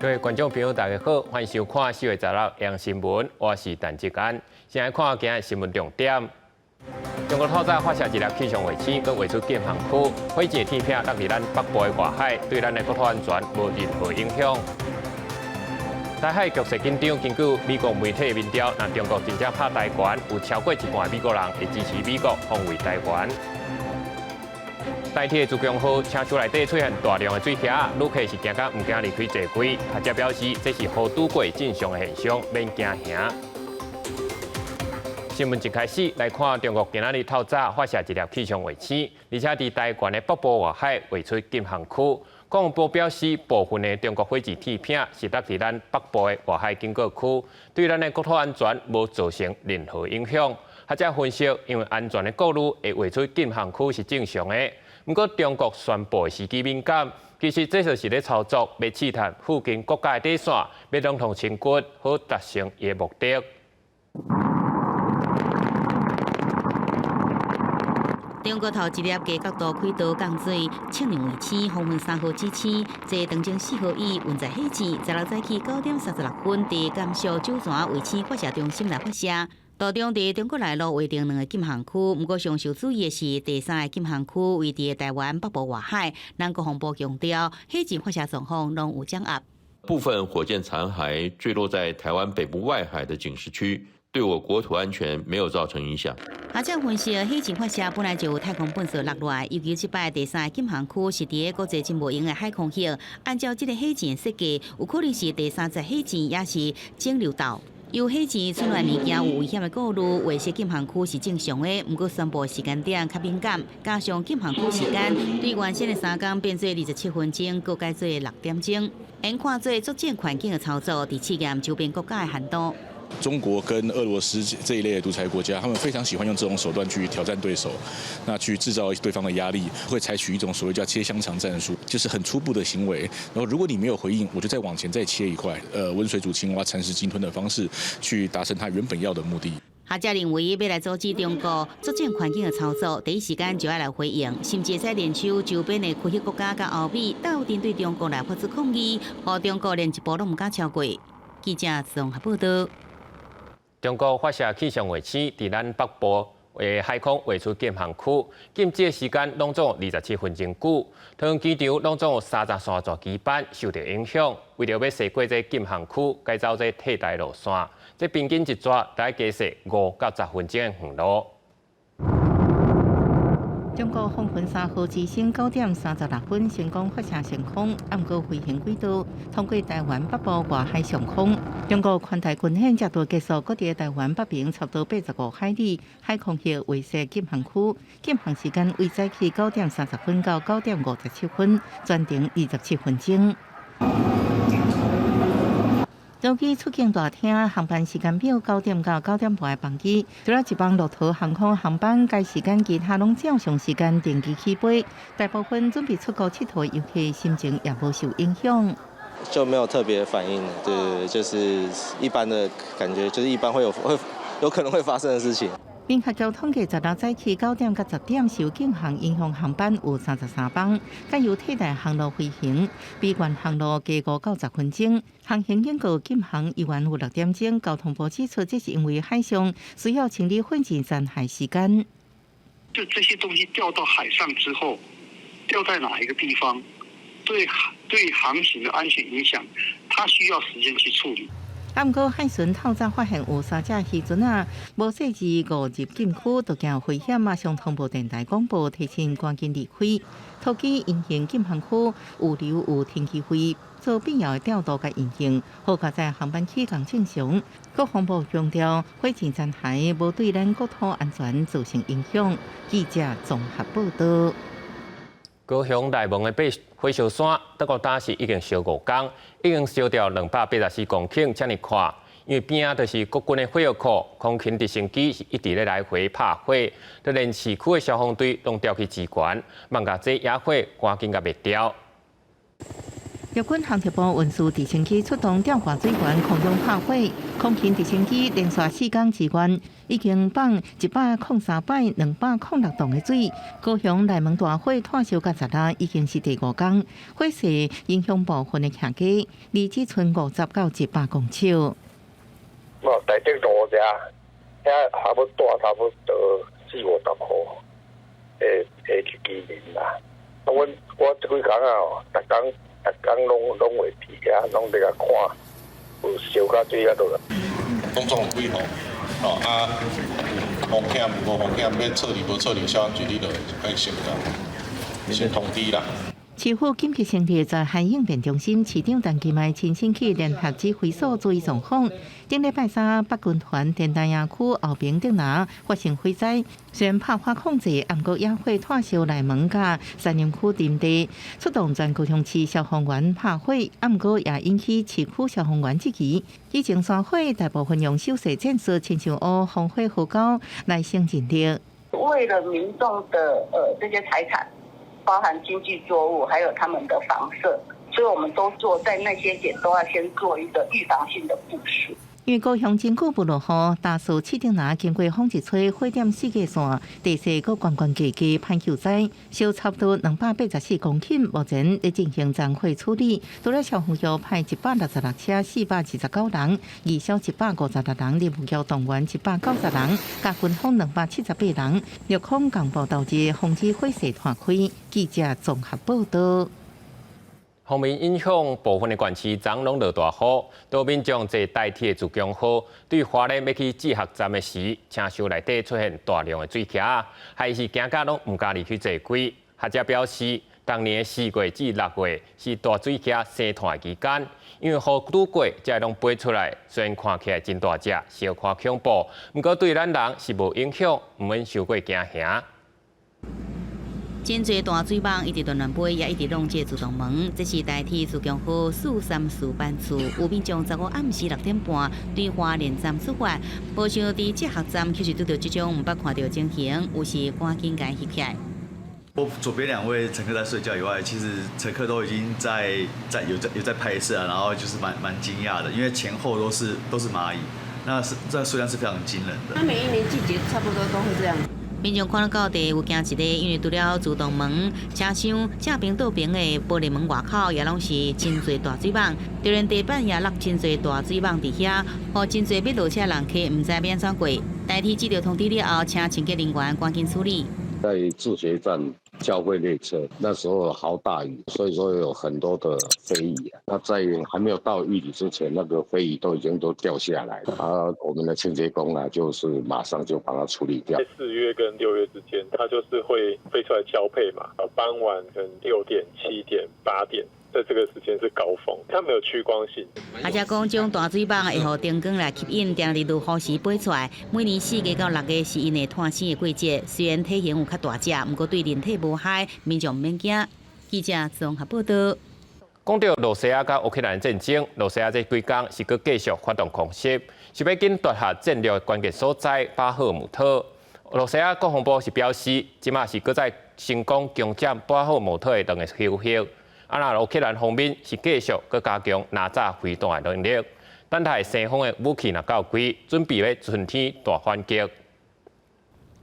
各位觀眾朋友，大家好，歡迎收看4月16央視新聞，我是陳志安。先來看今日新聞重點。中國透早發射一粒氣象衛星，閣劃出禁航區，火箭鐵片落佇咱北部的外海，對咱的國土安全無任何影響。台海局勢緊張，根據美國媒體民調，若中國真正拍台灣，有超過一半的美國人會支持美國防衛台灣。台鐵自強號車廂內底出現大量的水霞，旅客是驚甲毋敢離開座位。學者表示，這是豪賭過正常的現象，免驚嚇。新聞一開始來看，中國今仔日透早發射一粒氣象衛星，而且佇台灣的北部外海劃出禁航區。國防部表示，部分的中國火箭鐵片是落佇咱北部的外海警告區，對咱的國土安全無造成任何影響。學者分析，因為安全的顧慮，會劃出禁航區是正常的。毋過中國宣布的時機敏感，其實這就是咧操作，欲試探附近國家的底線，欲籠統清骨，好達成伊的目的。中國頭一粒低角度軌道降水測量衛星黃昏三號之星，坐長征四號乙運載火箭，16早起9點36分，佇甘肅酒泉衛星發射中心來發射。途中佇中國內陸劃定兩个禁航區，毋過上受注意的是第三个禁航區位佇台灣北部外海。咱國防部強調，火箭發射狀況攏有掌握。部分火箭殘骸墜落在台灣北部外海的警示區，對我國土安全沒有造成影響。學者分析，火箭發射本來就有太空糞埽落來，尤其這擺第三个禁航區是佇國際真無閒的海空域，按照這个火箭設計，有可能是第三載火箭，抑是整流罩。有火箭出來物件有危險的顧慮，劃設禁航區是正常的，毋過宣布時間點較敏感，加上禁航區時間對原先的3工變做27分鐘，閣改做6點鐘，眼看做作戰環境的操作，佇試驗周邊國家的限度。中國跟俄羅斯這一類的獨裁國家，他們非常喜歡用這種手段去挑戰對手，那去製造對方的壓力，會採取一種所謂叫切香腸戰術，就是很初步的行為。然後如果你沒有回應，我就再往前再切一塊，溫水煮青蛙、蠶食鯨吞的方式，去達成他原本要的目的。學者認為，欲來阻止中國作戰環境的操作，第一時間就愛來回應，甚至會使聯手周邊的區域國家佮歐美，鬥陣對中國來發出抗議，予中國連一步攏毋敢超過。記者綜合報道。中國發射氣象衛星，佇咱北部的海空劃出禁航區，禁止的時間攏總27分鐘久。桃園機場攏總有33座機班受著影響。為著欲駛過這禁航區，改走這替代路線，這平均一逝得加踅5到10分鐘的遠路。中國黃昏三號之星9點36分成功發射升空，毋過飛行軌道通過台灣北部外海上空。中國環太軍演才拄結束，閣佇台灣北邊差不多85海里海空域劃設禁航區，禁航時間為早起9點30分到9點57分，全程27分鐘。手機出境大廳航班時間表9點到9點半的班機，除了一班樂桃航空航班，該時間其他攏照常時間定期起飛。大部分準備出國𨑨迌的遊客心情也無受影響。就沒有特別反應，對，就是一般的感覺，就是一般會有會有可能會發生的事情。民航局統計，16早起9點到10點受禁航影響航班有33班，改由替代航路飛行，比原航路加5到10分鐘。航行經過禁航依然有6點鐘。交通部指出，這是因為海上需要清理火箭殘骸時間。就這些東西掉到海上之後，掉在哪一個地方，對航行的安全影響，它需要時間去處理。啊，毋過海巡透早發現有三隻漁船仔，無設置誤入禁區，就驚危險，馬上通報電台廣播提醒趕緊離開。桃機因應禁航區預留有停機費，做必要的調度佮運行，好佳哉航班起降正常。國防部強調，火箭殘骸無對咱國土安全造成影響。記者綜合報道。高雄內門的火燒山，到閣今是已經燒5工，已經燒掉284公頃，遮爾寬。因為邊仔就是國軍的火藥庫，空勤直升機是一直咧來回拍火，就連市區的消防隊攏調去支援，望共這野火趕緊共滅掉。陸軍航空部運輸直升機出動吊掛水管空中拍火，空勤直升機連續4工支援，已經放103擺、206棟的水。高雄內門大火湠燒到十日，已經是第五工，火勢影響部分的徛家，離只賰50到100公尺。無大德路遮，遐差不多差不多四五十戶，的居民啦。啊，阮我這幾工啊，逐工。逐工攏攏會佇遐，攏佇共看，有燒甲水啊落來。攏總有幾戶，哦啊，風險無風險，欲撤離無撤離，消防局你就愛先共先通知啦。市府緊急成立災害應變中心，市長陳其邁親身去聯合指揮所注意狀況。頂禮拜三，北軍團田大營區後爿竹林發生火災，雖然拍火控制，毋過野火湠燒內門佮山林區林地，出動全高雄市消防員拍火，毋過也引起市區消防員質疑。以前山火大部分用手勢戰術，親像烏防火壕溝來省人力。為了民眾的這些財產，包含經濟作物，還有他們的房舍，所以我們都做在那些點都要先做一個預防性的部署。因為高雄真久無落雨，大樹市頂林經過風一吹，火點四界線，地勢閣懸懸低低，歹救災，燒差不多284公頃，目前咧進行殘火處理。除了消防局派166車，429人，義消156人，林務局動員190人，佮軍方278人，陸空共部投入，防止火勢湠開。記者綜合報道。鋒面影響部分的縣市，昨攏落大雨，都民眾坐台鐵自強號對花蓮欲去志學站的時，車廂內底出現大量的水徛，害是驚甲攏毋敢入去坐機。學者表示，逐年4月至6月是大水徛生湠的期間，因為雨拄過才會攏飛出來，雖然看起來真大隻，小可恐怖，毋過對咱人是無影響，毋免傷過驚嚇。真濟大水蠓一直亂亂飛，也一直弄這自動門。這是台鐵自強號434班次，有民眾十五暗時6點半對花蓮站出發，無想佇志學站卻是拄著這種毋捌看著情形，有時趕緊共翕起來。我左邊兩位乘客在睡覺以外，其實乘客都已經在有在有在拍攝啊，然後就是蠻驚訝的，因為前後都是螞蟻，那是這數量是非常驚人的。它每一年季節差不多都會這樣。民眾看到底有驚一个，因為除了自動門、車廂正爿倒爿的玻璃門外口，也攏是真濟大水蠓，就連地板也落真濟大水蠓佇遐，予真濟欲落車人客毋知欲按怎過。台鐵接到通知了後，請清潔人員趕緊處理。在志學站交匯列車，那時候豪大雨，所以說有很多的飛蟻。那在還沒有到玉里之前，那個飛蟻都已經都掉下來了。啊，我們的清潔工啊，就是馬上就把它處理掉。在4月跟6月之間，它就是會飛出來交配嘛。傍晚可能6點、7點、8點，在這個時間是高峰，它沒有趨光性。學者講，這種大水蠓會予燈光來吸引，定佇落雨時飛出來。每年4月到6月是𪜶會湠生的季節，雖然體型有較大隻，毋過對人體無害，民眾毋免驚。記者綜合報道。講到羅西亞佮烏克蘭戰爭，羅西亞這幾工是閣繼續發動空襲，是欲緊奪下戰略關鍵所在巴赫姆特。羅西亞國防部是表示，這馬是閣再成功攻佔巴赫姆特的兩個區域。啊，若烏克蘭方面是繼續閣加強拿炸飛彈的能力，等待西方的武器若到櫃，準備欲春天大反擊。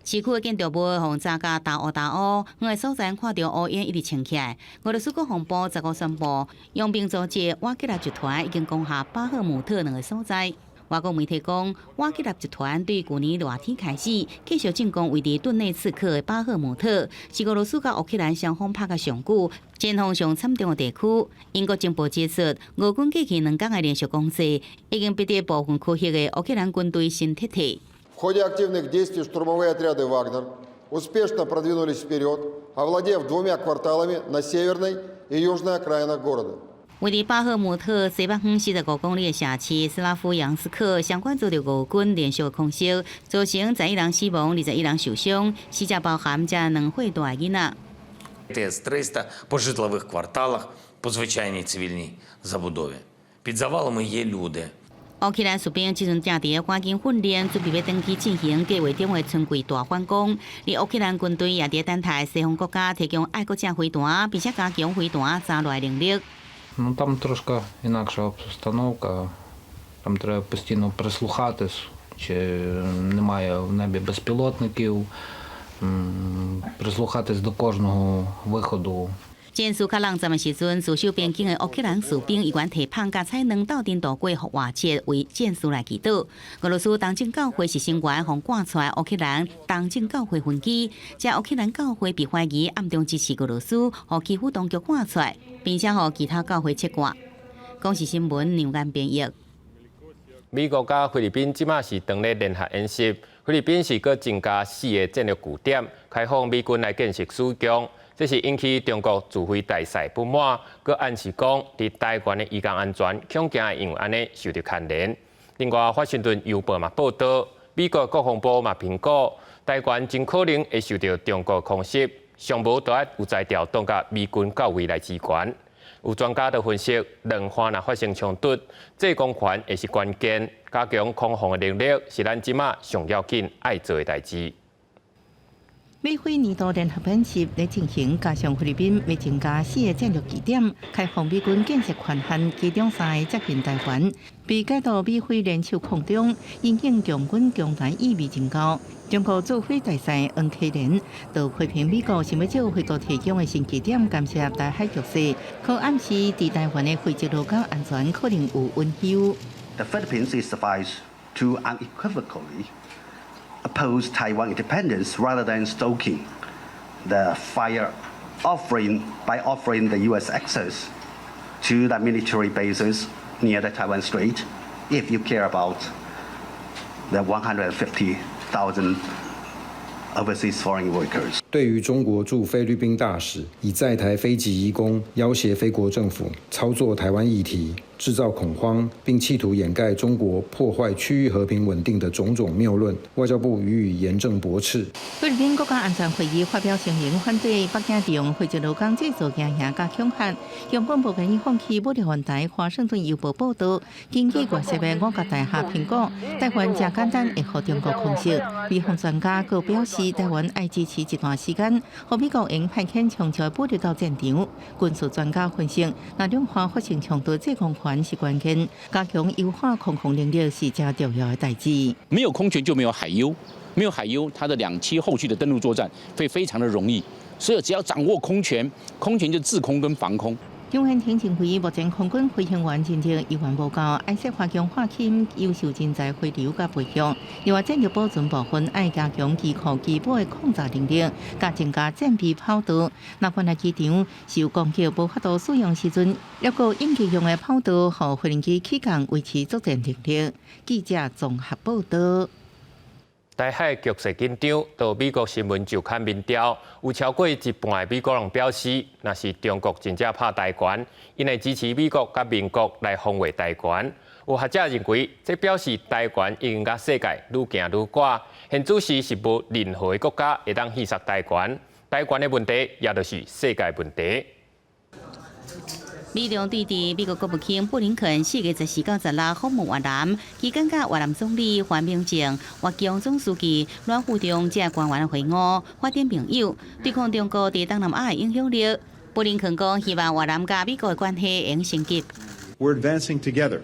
市區的建築物予炸甲焦烏焦烏，遠的所在看著烏煙一直衝起來。俄羅斯國防部十五宣布，傭兵組織瓦格納集團已經攻下巴赫姆特兩個所在。外國媒體講，瓦格納集團對舊年熱天開始繼續進攻位佇頓內茨克的巴赫姆特，是俄羅斯佮烏克蘭雙方拍甲上久、戰況上慘重的地區。英國情報指出，俄軍過去兩工的連續攻勢，已經逼得部分區域的烏克蘭軍隊先撤退。 В ходе активных действий штурмовые отряды «Вагнер» успешно продвинулись вперед, овладев двумя кварталами на северной и южной окраинах города. 位佇巴赫姆特西北方45公里的城市斯拉夫揚斯克，相關遭著俄軍連續空襲，造成11人死亡、21人受傷，死者包含這2歲大的囡仔。 С-300 по житлових кварталах, по звичайній цивільній забудові. Під завалами є люди. 烏克蘭士兵這陣正佇咧趕緊訓練，準備欲轉去進行計劃中的春季大反攻。而烏克蘭軍隊也佇等待西方國家提供愛國者飛彈，並且加強飛彈炸落來能力。Ну, там трошки інакша обстановка. Там треба постійно прислухатись, чи немає в небі безпілотників, прислухатись до кожного виходу. 戰事較冷戰的時陣，駐守邊境的烏克蘭士兵猶原提麭佮彩卵鬥陣度過復活節，為戰士來祈禱。俄羅斯東正教會是成員予趕出烏克蘭東正教會分機，這烏克蘭教會被懷疑暗中支持俄羅斯，予基輔當局趕出來，並且予其他教會切割。公視新聞梁安編譯。美國佮菲律賓這馬是當咧聯合演習，菲律賓是閣增加四個戰略據點，開放美軍來見習使用。這是引起中國駐菲大使不滿，閣暗示講，佇台灣的移工安全恐驚會因為按呢受著牽連。另外，華盛頓郵報嘛報導，美國國防部嘛評估，台灣真可能會受著中國空襲，上無都愛有才調動共美軍到位來支援。有專家就分析，兩岸若發生衝突，制空權會是關鍵，加強空防的能力是咱這馬上要緊愛做的代誌。美菲年度聯合演習咧進行，加上菲律賓欲增加四个戰略據點，開放美軍見習權限，其中三个接近台灣，被解讀美菲聯手抗中，因應共軍攻台意味真高。中國駐菲大使黃溪連就批評美國想欲藉菲國提供的新據點干涉台海局勢，可暗示佇台灣的非洲陸港安全可能有隱憂。 The Philippines is advised to unequivocally oppose Taiwan independence rather than stoking the fire offering by offering the U.S. access to the military bases near the Taiwan Strait if you care about the 150,000 overseas foreign workers. 對於中國駐菲律賓大使以在台菲籍移工要挾菲國政府，操作台灣議題，製造恐慌，並企圖掩蓋中國破壞區域和平穩定的種種謬論，外交部予以嚴正駁斥。菲律賓國家安全會議發表聲明，反對北京利用非洲陸港製造驚嚇佮恐嚇。香港無願意放棄武力犯台。華盛頓郵報報導，根據外泄的五角大廈評估，台灣誠簡單會予中國空襲。美方專家閣表示，台灣愛支持一段時間，予美國會派遣充足武力到戰場。軍事專家分析，若兩岸發生衝突，制空權是關鍵，加強優化空防能力是誠重要的代誌。沒有空權就沒有海優，沒有海優，它的兩棲後續的登陸作戰會非常的容易。所以只要掌握空權，空權就制空跟防空。楊元廷認為，目前空軍飛行員人力猶原無夠，愛設法強化吸引優秀人才回流佮培育。另外，戰略保存部分愛加強機庫基本的抗炸能力，佮增加戰備跑道。若原來機場受攻擊無法度使用時陣，抑閣應急用的跑道，予飛行機起降維持作戰能力。記者綜合報導。台海局勢緊張，到美國新聞週刊民調，有超過一半的美國人表示，若是中國真正拍台灣，𪜶會支持美國佮盟國來防衛台灣。有學者認為，這表示台灣已經佮世界愈行愈懸，現此時是無任何的國家會當戲殺台灣。台灣的問題，也就是世界問題。美中對峙，美國國務卿布林肯4月14到16訪問越南，期間佮越南總理范明政、越共總書記阮富仲這官員會晤，發展盟友，對抗中國佇東南亞的影響力。布林肯講，希望越南佮美國的關係會升級。 We're advancing together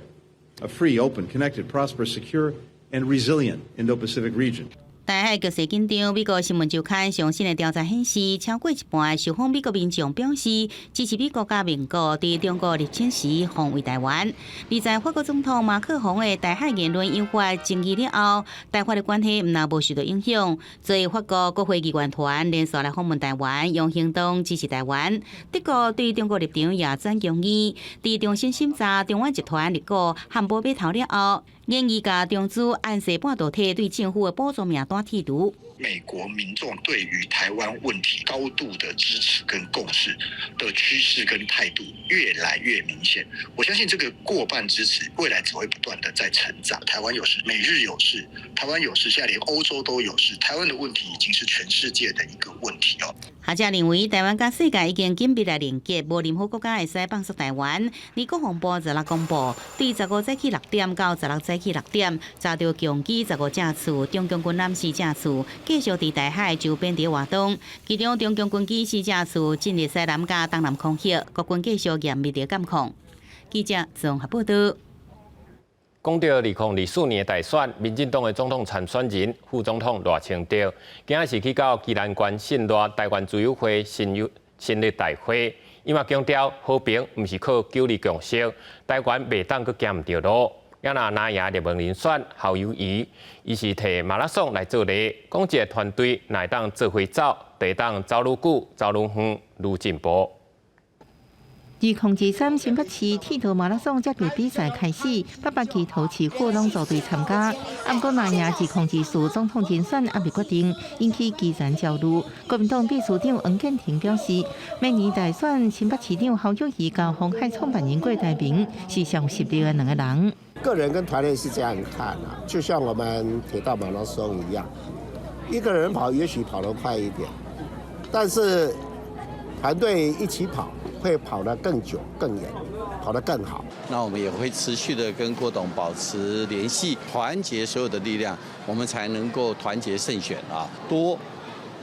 a free, open, connected, prosperous, secure, and resilient Indo-Pacific region. 台海局勢緊張，美國新聞週刊上新的調查顯示，超過一半的受訪美國民眾表示支持美國佮盟國佇中國入侵時防衛台灣。而在法國總統馬克宏的台海言論引發爭議了後，台法的關係毋但無受到影響，所以法國國會議員團連續來訪問台灣，用行動支持台灣。德國對中國立場也轉強硬，佇重新審查中遠集團入股漢堡碼頭了後，研議共中資安世半導體對政府的補助名單剔除。美國民眾對於台灣問題高度的支持跟共識的趨勢跟態度越來越明顯。我相信這個過半支持未來只會不斷的在成長。台灣有事，美日有事，台灣有事，現在連歐洲都有事。台灣的問題已經是全世界的一個問題哦。學者認為，台灣佮世界已經緊密來連結，無任何國家會使放束台灣。而國防部十六公布，對15早起6點到16早起6點，查著共機15架次，中共軍艦4架次，繼續佇台海周邊佇活動。其中中共軍機4架次進入西南佮東南空域，國軍繼續嚴密佇監控。記者綜合報道。講到2024年大選，民進黨的總統參選人、副總統賴清德，今仔是去到宜蘭縣信賴台灣之友會新友成立大會，伊嘛強調和平毋是靠九二共識，台灣袂當閣行毋著路。也若藍營熱門人選侯友宜，伊是提馬拉松來做例，講一個團隊若會當做伙走，就會當走愈久、走愈遠、愈進步。 2023新北市鐵道馬拉松接力比賽開始，800支桃市府攏組隊參加。毋過藍營2024總統人選猶未決定，引起基層焦慮。國民黨秘書長黃建庭表示，明年大選新北市長侯友宜佮鴻海創辦人郭台銘是上有實力的兩個人。個人跟團隊是這樣看啊，就像我們鐵道馬拉松一樣，一個人跑也許跑得快一點，但是團隊一起跑，會跑得更久、更遠，跑得更好。那我們也會持續的跟郭董保持聯繫，團結所有的力量，我們才能夠團結勝選啊！多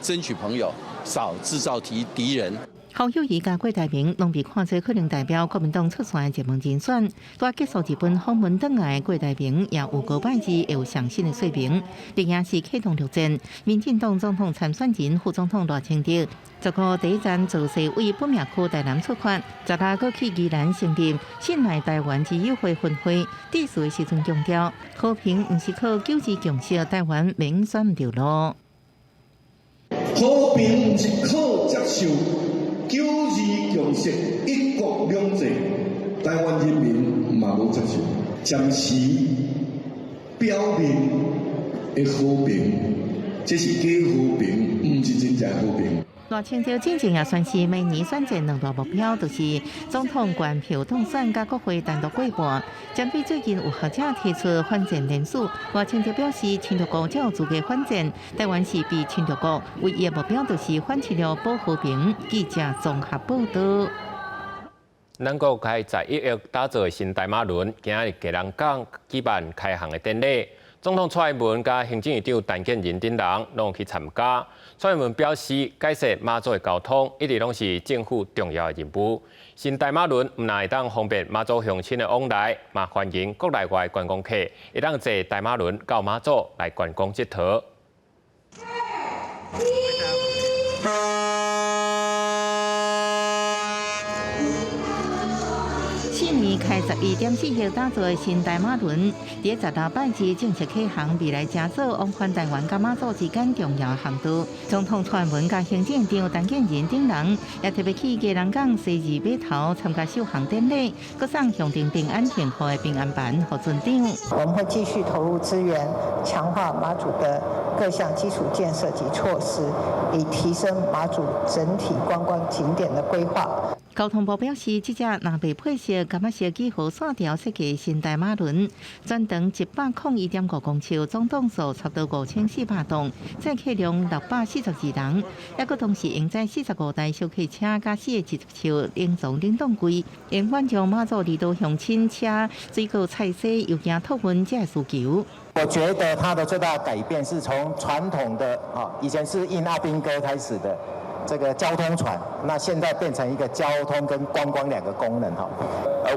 爭取朋友，少製造敵人。侯友宜佮郭台銘攏被看做可能代表國民黨出線的熱門人選。拄結束日本訪問轉來，郭台銘也預告拜二會有上新的說明。另外是啟動陸戰，民進黨總統參選人、副總統賴清德，15第一站造勢為本命區台南出發，16閣去宜蘭成立信賴台灣之友會分會。致辭的時陣強調，和平毋是靠九二共識，台灣免選毋著路。和平毋是靠接受九二共識、一國兩制，台灣人民嘛無接受。暫時表面的和平，這是假和平，毋是真正和平。賴清德進前也宣示，明年選戰兩大目標，就是總統全票當選佮國會單獨過半。針對最近有學者提出反戰連署，賴清德表示，侵略國才有資格反戰，台灣是被侵略國，唯一目標就是反侵略保和平。記者綜合報道。咱國開11億打造的新大馬輪，今仔日基隆港舉辦開航的典禮。總統蔡英文佮行政院長陳建仁等人攏去參加。蔡英文表示，改善馬祖的交通一直攏是政府重要的任務。新大馬輪毋但會當方便馬祖鄉親的往來，嘛歡迎國內外觀光客會當坐大馬輪到馬祖來觀光𨑨迌。 4年開11.4億打造的新大馬輪，佇16拜二正式啟航，未來成做往返台灣佮馬祖之間重要航道。總統蔡英文佮行政院長陳建仁等人也特別去基隆港西二碼頭參加首航典禮，閣送象徵平安幸福的平安帆予船長。我們會繼續投入資源，強化馬祖的各項基礎建設及措施，以提升馬祖整體觀光景點的規劃。交通部表示，這隻藍白配色、柑仔色幾何線條設計新大馬輪，全長101.5公尺，總噸數差不多5400噸，載客量642人，抑閣同時用載45台小客車佮4個接觸冷藏冷凍櫃，用滿足馬祖離島鄉親車水果菜蔬郵件託運這個需求。我覺得它的最大改變是從傳統的啊，以前是印阿兵哥開始的。這個交通船，那現在變成一個交通跟觀光兩個功能哈。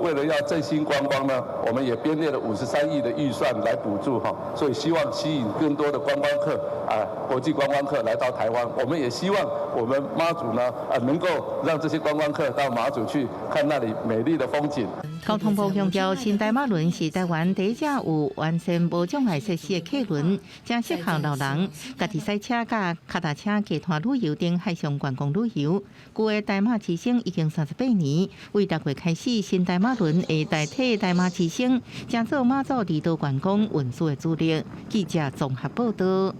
為了要振興觀光呢，我們也編列了53億的預算來補助哈，所以希望吸引更多的觀光客啊，國際觀光客來到台灣。我們也希望我們馬祖呢，能夠讓這些觀光客到馬祖去看那裡美麗的風景。交通部強調，新大馬輪是台灣第一隻有完善無障礙設施的客輪，誠適合老人、家己駛車佮跤踏車、騎團旅遊等海上觀光旅遊。舊的大馬之星已經38年，為6月開始，新大馬輪會代替大馬之星，成做馬祖離島觀光運輸的主力。記者綜合報道。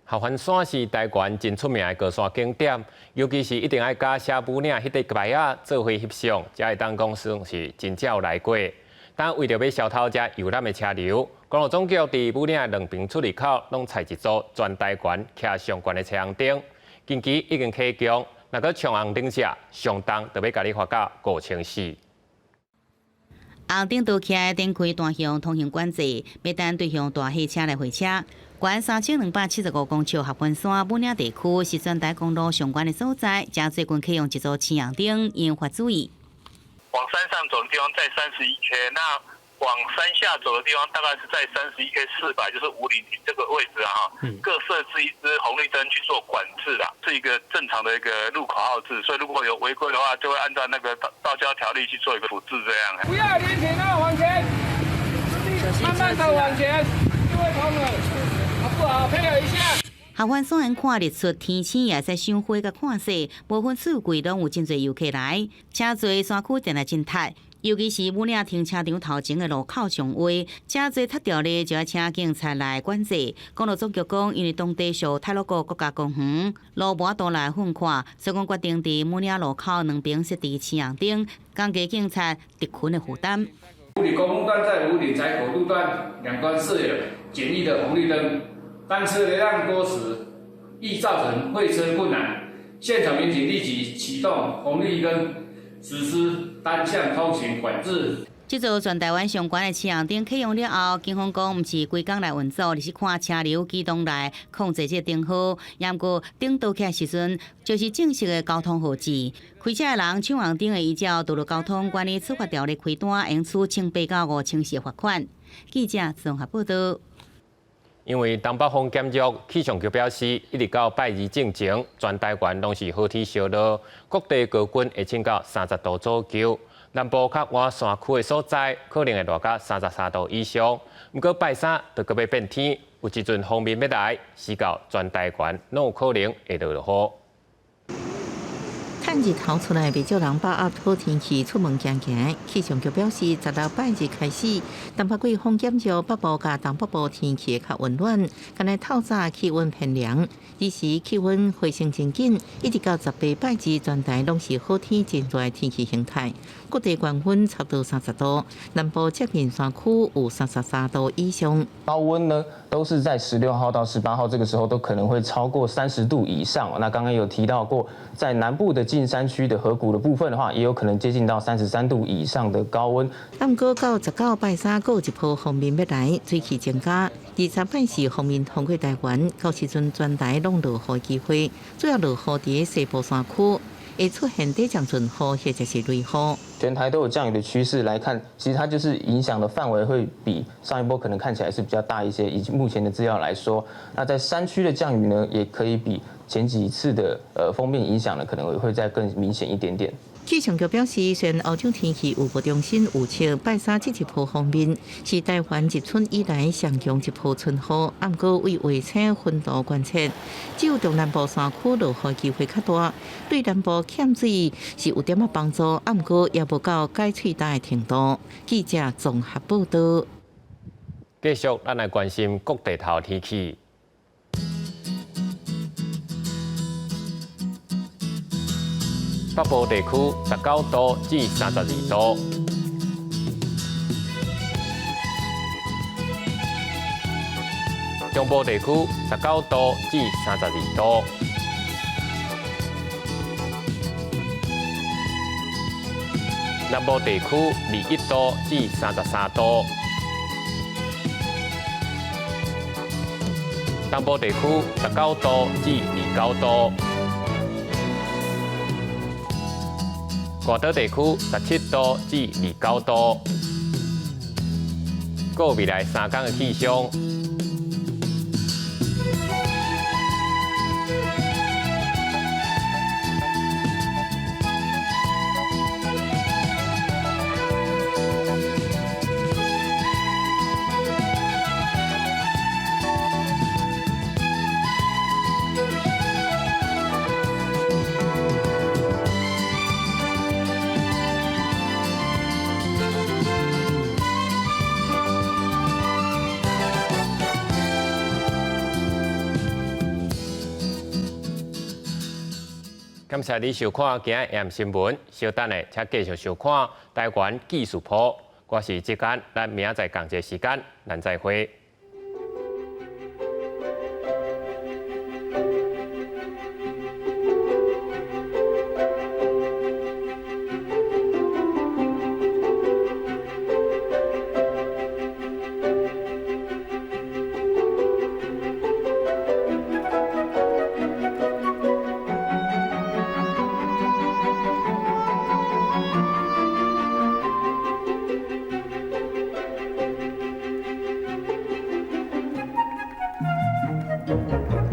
合歡山是台灣真出名的高山景點，尤其是一定愛佮寫武嶺彼個牌仔做伙翕相，才會當講算是真正有來過。但為著欲消透遮遊覽的車流，公路總局佇武嶺兩邊出入口攏設一組全台懸徛上懸的車紅燈，近期已經啟用，若閣衝紅燈者，上重就欲共你罰到5400。紅燈都起來，展開單向通行管制，欲等對向大貨車來會車。懸3275公尺合歡山武嶺地區是全台公路上懸的所在，遮最近啟用一組青紅燈，引發注意。往山上走的地方在31K，那往山下走的地方大概是在31K 400，就是武岭这个位置啊，各设置一支红绿灯去做管制啦，是一个正常的一个路口号志，所以如果有违规的话，就会按照那个道交条例去做一个处置这样。不要停停啊，往前，慢慢的往前，各位朋友，好不好？配合一下。合欢山看日出，天星也使赏花佮看雪，无分四季拢有真濟遊客來。車濟山區定來真塞，尤其是武嶺停車場頭前的路口上位，車濟塞著咧，就愛請警察來管制。公路總局講，因為當地屬太魯閣國家公園，路無法度來分看，所以講決定佇武嶺路口兩邊設置青紅燈，降低警察執勤的負擔。武嶺公路段在武嶺窄口路段兩端設有簡易的紅綠燈。單車流量多時，易造成會車困難。現場民警立即啟動紅綠燈，實施單向通行管制。這座全台灣上懸的青紅燈啟用了後，警方講毋是規工來運作，而是看車流機動來控制這個燈號。毋過燈倒起來時陣，就是正式的交通號誌。開車的人搶紅燈會依照道路交通管理處罰條例開單，應處1800到5400的罰款。記者綜合報道。因為東北風減弱，氣象局表示，一直到拜二進前，全台灣攏是好天燒熱，各地高溫會升到30度左右。南部較倚山區的所在，可能會熱到33度以上。毋過拜三就閣欲變天，有一陣鋒面欲來，時到全台灣攏有可能會落雨。趁日頭出來，袂少人把握好天氣出門行行。氣象局表示，16拜二開始，東北季風減弱，北部佮東北部天氣會較溫暖。今日透早氣溫偏涼，彼時氣溫回升真緊，一直到18拜二，全台攏是好天真熱的天氣形態。各地高溫差不多30度，南部接近山區有33度以上。高溫呢，都是在16號到18號這個時候都可能會超過30度以上。那剛剛有提到過，在南部的近山區的河谷的部分的話，也有可能接近到33度以上的高溫。毋過到19拜三，閣有一波鋒面欲來，水汽增加。20拜四鋒面通過台灣，到時陣全台攏落雨機會，主要落雨佇西部山區，會出現短暫陣雨或者是雷雨。全台都有降雨的趨勢來看，其實它就是影響的範圍會比上一波可能看起來是比較大一些。以目前的資料來說，那在山區的降雨呢，也可以比前幾次的鋒面影響呢，可能會再更明顯一點點。氣象局表示，雖然歐洲天氣預報中心預測拜三這一波鋒面是台灣入春以來上強一波春雨，毋過為衛星雲圖觀測，只有中南部山區落雨機會較大，對南部欠水是有點仔幫助，毋過也無到解喙焦的程度。記者綜合報道。繼續，咱來關心各地頭天氣。北部地區19度至32度，中部地區19度至32度，南部地區21度至33度，東部地區19度至29度。外島地區17度至29度。閣未來3天的氣象。感謝你收看今日 M 新聞，稍等下，請繼續收看台灣技術鋪。我是志堅，咱明仔載仝一个時間，咱再會。聞。